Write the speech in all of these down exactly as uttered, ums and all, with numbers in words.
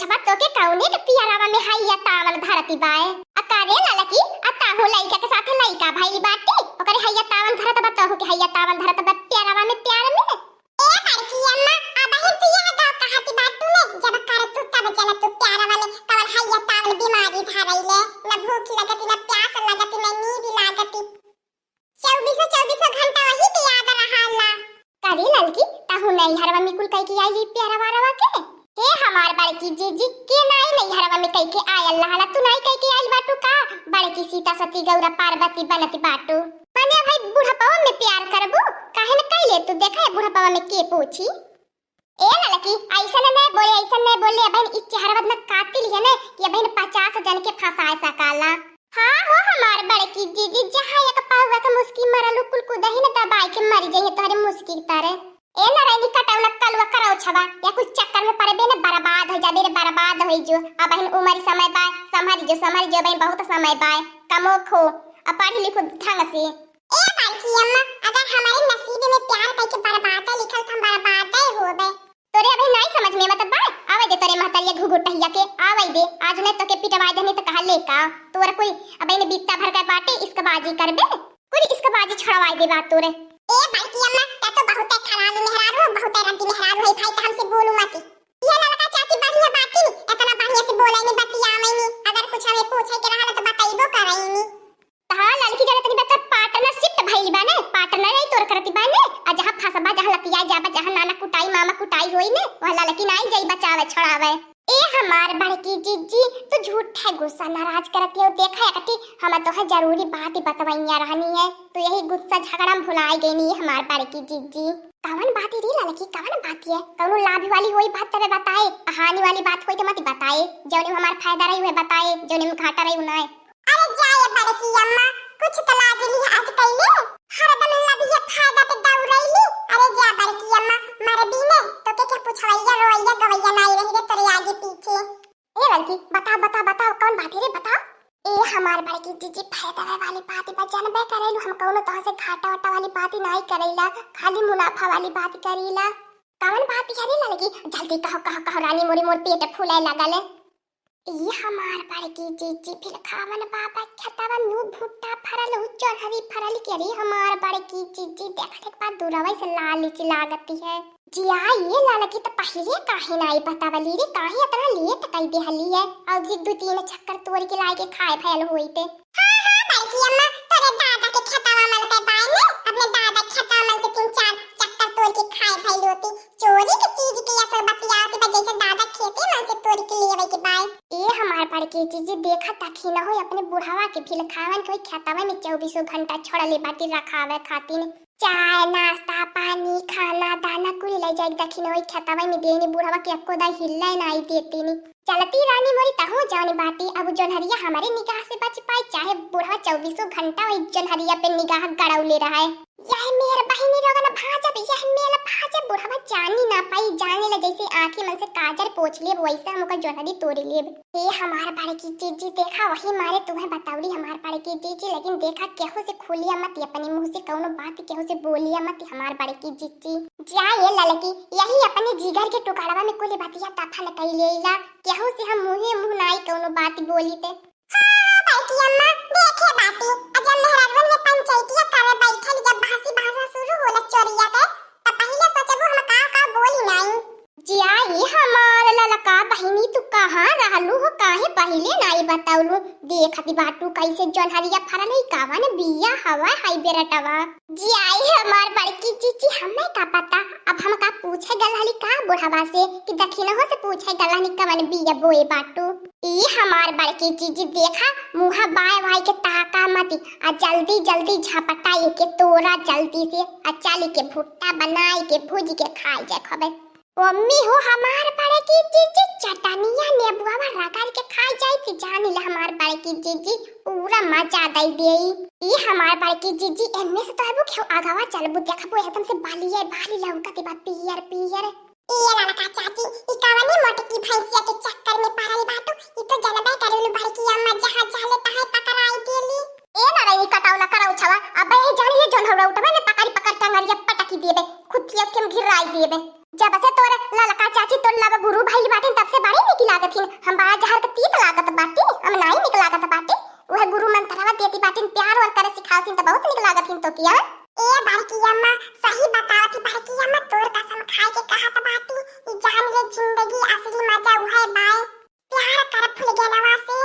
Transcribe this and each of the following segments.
अब तोके कौने के पियरवा में हैया तावन धरती बाए? आ का रे ललकी, आ ताहू लइका के साथे लइका भइली बाटी, ओकरे हैया तावन धरत बा, तोहू के हैया तावन धरत बा पियरवा में, प्यार में। ए बड़की अम्मा, अबहिन तू यह गाँव कहाती बाटू ने, जब करतू तब जनतू प्यार वाले, कवन हैया तावन बीमारी धरैले, न भूख लगती, न प्यास लगती, न नींद लागती। चौबीसों, चौबीसों घंटा वही के याद रहाला। का रे ललकी, ताहू नैहरवा में कुल कई के आइली प्यारवा रवा के? हे हमार बड़की जीजी, के नाई नैहरवा में कई के आयल रहाला, तू नाई कई के आइल बाटू का? बड़की सीता सती गौरा पार्वती बनत बाटू। माने भाई बुढ़पवा में प्यार करबू, काहे न कैले तू? देखा है बुढ़पवा में के पूछी। ए ललकी, ऐसन न बोले, ऐसन न बोले, अबहिन ई चेहरवा इतना कातिल है न कि अबहिन पचास जन के फंसाए सकाला। हाँ हो हमार बड़की जीजी, जहाँ एक पाव एक मुस्की मरलू, कुल कुदही न दबाए के मर जाइए तोहरे मुस्की तरे। ए नारायणी कटौला कलुआ करौछवा, या कुछ चक्कर में पड़बे न बर्बाद हो जाबे रे, बर्बाद हो जो। अबहिन उमर समय बाय, संभर जो, संभर जो, अबहिन बहुत समय बाय, कमो खो, अब पढ़ी लिखो ढंग से। ए बड़की अम्मा, अगर हमारे नसीब में प्यार कइके बर्बादे लिखल, त हम बर्बादे होबे। तोरे अबहिन नाई समझ में आवत बा, आवे दे तोरे महतरिया घुघुटहिया के, आवे दे। आज नहीं तोके पिटवाए देनी त कहा ले का? तोरा कोई अबहिन बित्ता भर के बाटे, इसकबाजी करबे? पूरी इसकबाजी छुड़वाए दे बात तोरे। ए बड़की अम्मा, ते तो बहुते खराब मेहरारू हो, बहुते रंडी मेहरारू है भाई, त हमसे बोलू मती। ये ललका चाची बढ़िया बाटी नी, इतना बढ़िया से बोले नी, बतियावे नी, अगर कुछ हमें पूछे के रहल त बतइबो करई नी। त हाँ ललकी, जाने तनी बता, पार्टनरशिप भइल बा ने, पार्टनर ही तोर करती बा ने, आ जहाँ फंसबा, जहाँ लतिया जाबा, जहाँ नाना कुटाई मामा कुटाई होई ने, वहाँ ललकी नाई जाई बचावे छोड़ावे। ए हमार बड़की जीजी, तू झूठे गुस्सा नाराज करती हो, देखा एकटी हम तोहे जरूरी बात बतवैया रहनी है, तू यही गुस्सा झगड़ा में भुलाए गई नी हमार बड़की जीजी। कवन बात रे ललकी, कवन बात है? कौनो लाभ वाली होई बात तबे बताए, हानि वाली बात होई त मत बताए, जौने में हमार फायदा रही उहे बताए, जौने में घाटा रही उ नाय। अरे जा ये बड़की अम्मा, कुछ तो लाज लिहाज कैले, हरदम लबिये फायदा पे दौड़ैली। अरे जा बड़की अम्मा, मरबी ने, तोके के पुछवैया, रोवैया, गवैया नाई रही रे तोरे आगे पीछे। ए लड़की, बता, बता, बता, कौन बात है रे, बता। ए हमार बड़की जीजी, फायदा वाली बात बा, जानबे करेलू, हम कौनो तोह से घाटा वाटा वाली बात ही नाई करेला, खाली मुनाफा वाली बात करेला। कौन बात है रे लड़की, जल्दी कहो, कहो, कहो रानी मोरी, मोर पेट फूले लगल। ई हमार बड़की जीजी, फिर खावन बाबा खेतवा में ऊ भुट्टा फरल, ऊ चोरहरी फरल के रे हमार बड़की जीजी, देख एक बार दूरवा से लालिच लागती है। जिया ये ललकी, त पहिले काहे नाई बतावली रे, काहे इतना लेट कई देहली है? और भी दो तीन चक्कर तोड़ के लाए के खाए भयल होई ते। हाँ, हाँ, बड़की अम्मा, तोरे दादा के खेतवा मल के बाय में, अपने दादा के खेतवा मल से तीन चार चक्कर तोड़ के खाए भयल होती। चोरी के चीज के ऐसे बतियावती बा, जैसे दादा खेते में से तोड़ के ले आवे के बाय। ए हमार बड़की जीजी, देखा तखी न होई, अपने बुढ़ावा के भिलखावन के खेतवा में चौबीसों घंटा छोड़ले बाटी रखावे खातिर। चाय, नाश्ता, पानी, खाना, दाना कुल ले जाए दखिन होई खेतवा में देनी, बुढ़ावा के एको दाई हिल्ले नाई देती नी। चलती रानी मोरी तहूँ जानी बाटी, अब जोन्हरिया हमारे निगाह से बच पाई, चाहे बुढ़ावा चौबीसों घंटा वही जोन्हरिया पे निगाह गड़ौले रहे। यह मेर बहिनी रोगन भाजब, यह मेल भाजब, बुढ़ावा जानी ना पाई, जाने ला जैसे आँखी मन से काजर पोछ लेब, वैसे हम ओकर जोन्हरी तोड़ लेब। हे हमार बड़की जीजी, देखा वही मारे तुम्हें बतौली हमार बड़की जीजी, लेकिन देखा केहू से खुलिया मत, अपने मुँह से कौनो बात केहू से बोलिया मत हमार बड़की जीजी। जा ये ललकी, यही अपने जिगर के टुकड़वा में कुल बतिया दफन कई लेला, केहू से हम मुँहे मुँह नाई कौनो बात बोली ते। हाँ, बड़की अम्मा, देखे बाटी, आ जब मेहरारुअन में पंचायतिया करे बैठल, जब बहसी भाषा शुरू होला चोरिया के, त पहिले सोचबू हम का का बोली नाई। जिया ई हमार ललका बहिनी, तू कहाँ रहलू हो, काहे पहिले नाई बतौलू? देखत बाटू कैसे जोन्हरिया फरल है, कवन बिया हवा है बेरटवा। जिया ई हमार बड़की जीजी, हमें का पता, अब हम का पूछे गल हली का बुढ़वा से कि दखिनहो से पूछे गल हली कवन बिया बोए बाटू। ई हमार बड़की जीजी, देखा मुँहा बाय वाय के ताका मती, आ जल्दी जल्दी झपटाई के तोरा जल्दी से, आ चाली के भुट्टा बनाई के भूज के खाई जाए खबे। मम्मी हो हमार बड़की जीजी, चटनिया नेबुआ रगड़ के खाई जाई कि जानी ले हमार बड़की जीजी पूरा मजा दई देई। ई हमार बड़की जीजी, एन्ने से तो अबू केहू आगवा चलबू देखबू एकदम से बालिए बाली लौकत बा पियर पियर। ए ललका चाची, ई कवनी मोटकी भैंसिया के चक्कर में पड़ल बाटू? ई तो जनबे करेलू बड़की अम्मा जहाँ चाहले तहाँ पकड़ाई देली। ए नारायणी कटौला करौछवा, अब ए जानी ले जोन हमरा उठबे ने पकड़ी पकड़ टंगरिया पटकी देबे, खुद के हम गिराई देबे। जब से तोर ललका चाची तोर लव गुरु भइल बाटिन, तब से बड़ी निक लागत हिन। हम बड़ा जहर के तीत लागत बाटी, हम नाई निक लागत बाटी। उहे गुरु मंत्रवा देती बाटिन, प्यार वार करे सिखावत हिन, त बहुत निक लागत हिन तो किया। ए बड़की अम्मा, सही बतावत ही बड़की अम्मा, तोर कसम खाए के कहत बाटी, ई जान ले जिंदगी असली मजा उहे बाय। प्यार कर फूल गेनवा से।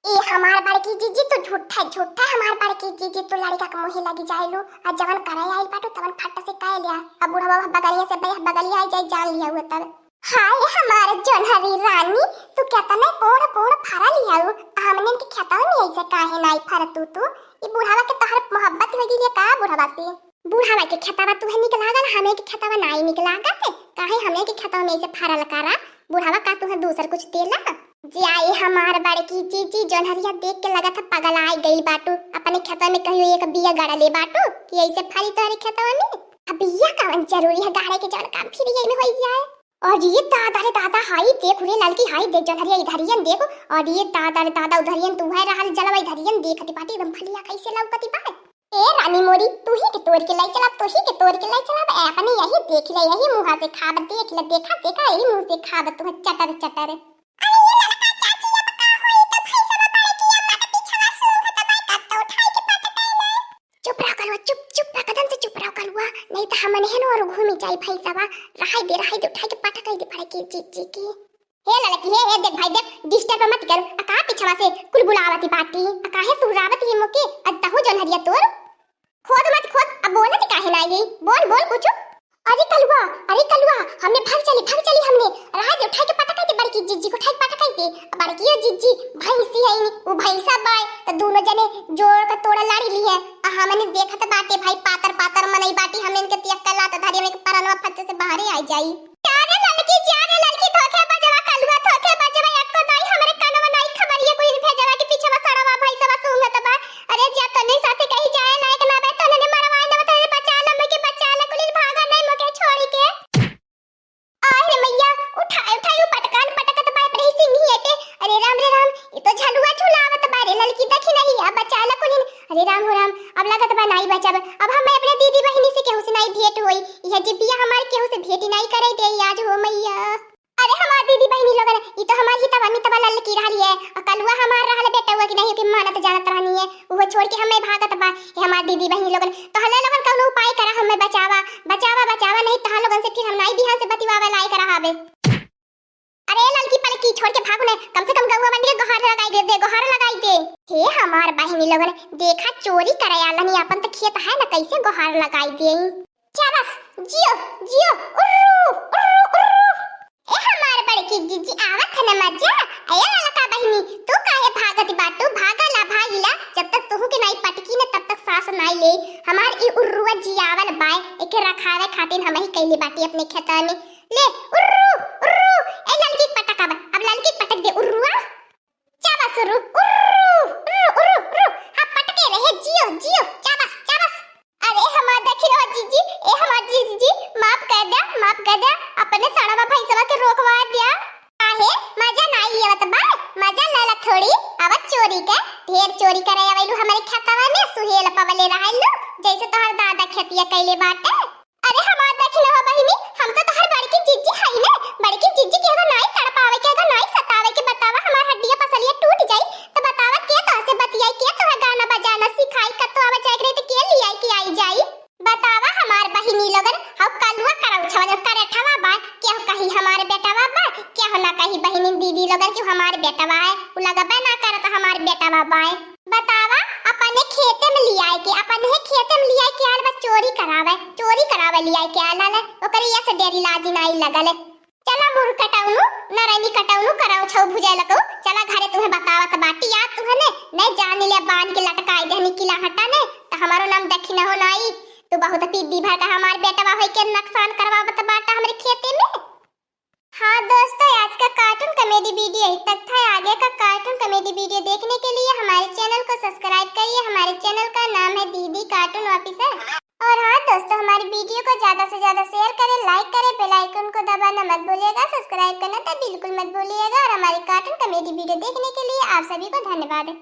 ए हमार बड़की जीजी, तू झूठा, झूठा हमार बड़की जीजी, तू लड़का के मुँहे लगी जाइलू। आ जवन करे आइल बाटू, तवन फट से कह लिया। अब बुढ़वा बगलिया से बे-, बगलिया आई जाए, जान लिया हुआ तब। हाय हमार जोन्हरी रानी, तू केतने पोड़ पोड़ फरा लियाऊ, हमने के खेतवा में ऐसे काहे नाई फरतू तू? ई बुढ़वा के तोहर मोहब्बत हो गई है का बुढ़वा से? बुढ़ावा के खेतवा तुहे निक लागल, हमें के खेतवा नाई निक लागत? काहे हमें के खेतवा में से फरल करा? बुढ़ावा का तुहे दूसर कुछ देला? जे आई हमार बड़की जीजी, जोन्हरिया देख के लगत है पगल आई गई बाटू। अपने खेतवा में कहियो एक बिया गड़ले बाटू कि ऐसे फरी तोहरे खेतवा में? अब बिया कवन जरूरी है गाड़े के, जौन काम फ्री में होई जाए। और ये दादा रे दादा, हाई देख रे ललकी, हाई देख जोन्हरिया इधरियन देख। और ये दादा रे दादा, उधरियन तू है रहल जलवा, इधरियन देखती बाटी एकदम फलिया कैसे लौकती बा। ए रानी मोरी, तू ही के तोड़ के लाई चला, तू ही के तोड़ के लाई चला। ए, अपने यही देख ले, यही मुँहा से खाब, देख ले, देखा, देखा, यही मुँह से खाब, तू चटर, चटर। अरे ये लड़का चाची, अब का होई? तो भाई सब बड़े की अम्मा के पीछवा सूंघत बा, कब तो उठाई के पटकाई ले। चुप रह कलुआ, चुप, चुप रह, कदम से चुप रह कलुआ, नहीं तो हमने हन और घूमी जाई भाई सबा। रहाई दे, रहाई दे, उठाई के पटकाई दे बड़े की जीजी की। हे लड़की, हे, हे, देख भाई, देख, disturb मत कर। आ का पिछवा से कुल बुलावती बाटी? आ काहे सुहरावती है मोके? आ तहु जोन्हरिया तोर। खोद मत खोद, अब बोलत काहे ना है? बोल, बोल कुछ। अरे कलुआ, अरे कलुआ, हमने भाग चली, भाग चली हमने। रहा दे, उठाई के पटकाई दे बड़की जीजी को, उठाई के पटकाई दे। बड़की जीजी, भैंसी है नी, वो भैंसा बाय, तो दोनों जने जोड़ के तोड़ा लड़ी ली है। आ हमने देखत बाटे भाई, पातर पातर मनई बाटी, हमने इनके तियक्का लात धरी, हमने के परनवा फच्चे से बाहरे आ जाई। जा रे ललकी, जा रे ललकी, धोखे बजवा, कलुआ धोखे बजवा, एको दाई हमरे कनवा नाई खबरिया कोई भेजवा के पीछवा सड़वा भैंसवा सूंघत बा। अरे जा तनी साथे कहीं जाए लायक ना बे, तने मरवाए ना, तने बचा ले, मुके बचा ले, कुलिन भागा नहीं मुके छोड़ी के। आय रे मैया, उठाई, उठाई, उ पटकान पटकत बा, रही सिंही एटे। अरे राम रे राम, ये तो झलुआ झुलावत बा रे ललकी, देखी नहीं, अब बचा ले कुलिन। अरे राम हो राम, अब लगत बा नाई बचब। अब हम अपने दीदी बहिनी से केहू से नाई भेंट होई। यह जिपिया हमारे केहू से भेंट नाई करे दे आज हो मैया। अरे हमार दीदी बहिनी लोगन, ई तो हमार हितवा मितवा ललकी रहली है। आ कलुआ हमार रहल बेटवा कि नहीं, ओके मानत जानत रहनी है। उहो छोड़ के हमें भागत बा। ये हमार दीदी बहिनी लोगन, तो हले लोगन कौनो उपाय करा, हमें बचावा, बचावा, बचावा, नहीं तहां लोगन से फिर हम नाई बिहान से बतिवावे लायक रहाबे। अरे ललकी पलकी छोड़ के भागो ने, कम से कम गौवा बन के गोहार लगाई दे, दे, गोहार लगाई दे। हे हमार बहिनी लोगन, देखा चोरी करे आलनी, अपन त खेत है न, कैसे गोहार लगाई दे। शाबाश, जियो, जियो, उर्रू, उर्रू, उर्रू। ए हमार बड़की जीजी, आवत है न मजा? ए ललका बहिनी, तू काहे भागत बाटू? भागा ला, भागी ला, जब तक तुहू के नाई पटकी न, तब तक सास नाई ले। हमार ई उर्रुआ जियावल बाय, एके रखावे खातिर हम ही कैले बाटी अपने खेतवा में। ले, उर्रू, उर्रू, ए ललकी पटक अब, अब ललकी पटक दे उर्रुआ। चाबस उर्रू, उर्रू, उर्रू, उर्रू, उर्रू। हाँ, पटके रहे, जियो, जियो, चाबस, चाबस। अरे हमार दखिन हो जीजी, ए हमार जीजी, माफ कर दे, माफ कर दे, अपने सड़वा भैंसवा के रोकवा दिया। काहे, मजा नाई आवत बा? मजा लेला थोड़ी, आवत चोरी के, ढेर चोरी करे आवेलू हमरे खेतवा में, सुहेल पवले रहलू, जैसे तोहर दादा खेतिया कैले बाटे। अरे हमार दखिन हो बहिनी, हम तो तोहर बड़की जीजी हई ने, बड़की जीजी के एगो नाई तड़पावे के, एगो नाई सतावे के, बतावा हमार हड्डिया पसलिया टूट जाई, तो बतावा के तोहसे बतियाई, के तोहे गाना बजाना सिखाई, कतो आवे जाए के रही तो के लियाई के आई जाई? बतावा हमार बहिनी लोगन, हउ कलुआ करौछवा जो करेठवा बा, केहू कही हमार बेटवा बा, केहू ना कही बहिनी दीदी लोगन कि हमार बेटवा है, उ लगबे ना करत हमार बेटवा बा। बतावा, अपने खेते में लियाए के, अपने खेते में लियाए के आल बा, चोरी करावे, चोरी करावे लियाए के आल है, ओकरे ये से डेरी लाजी नाई लगल है। चला मुर कटौनू, नरैनी कटौनू, करौछौ भुजाए लगौ, चला घरे तुम्हें बतावत बाटी, आ तुहने, नहीं जानी ले बांध के लटकाई देहनी किला हटा ने, तो हमारो नाम दखिन हो नाई, तू बहुत पीदी भर का हमार बेटवा होई के नुकसान करवावत बाटा हमरे खेते में। हाँ दोस्तों, आज का cartoon comedy video यहीं तक था। आगे का cartoon comedy video देखने के लिए हमारे channel को subscribe करिए। हमारे channel का नाम है दीदी Cartoon Officer। और हाँ दोस्तों, हमारी video को ज्यादा से ज्यादा share करें, like करें, bell icon को दबाना मत भूलिएगा, subscribe करना तो बिल्कुल मत भूलिएगा। और हमारे cartoon comedy video देखने के लिए आप सभी को धन्यवाद।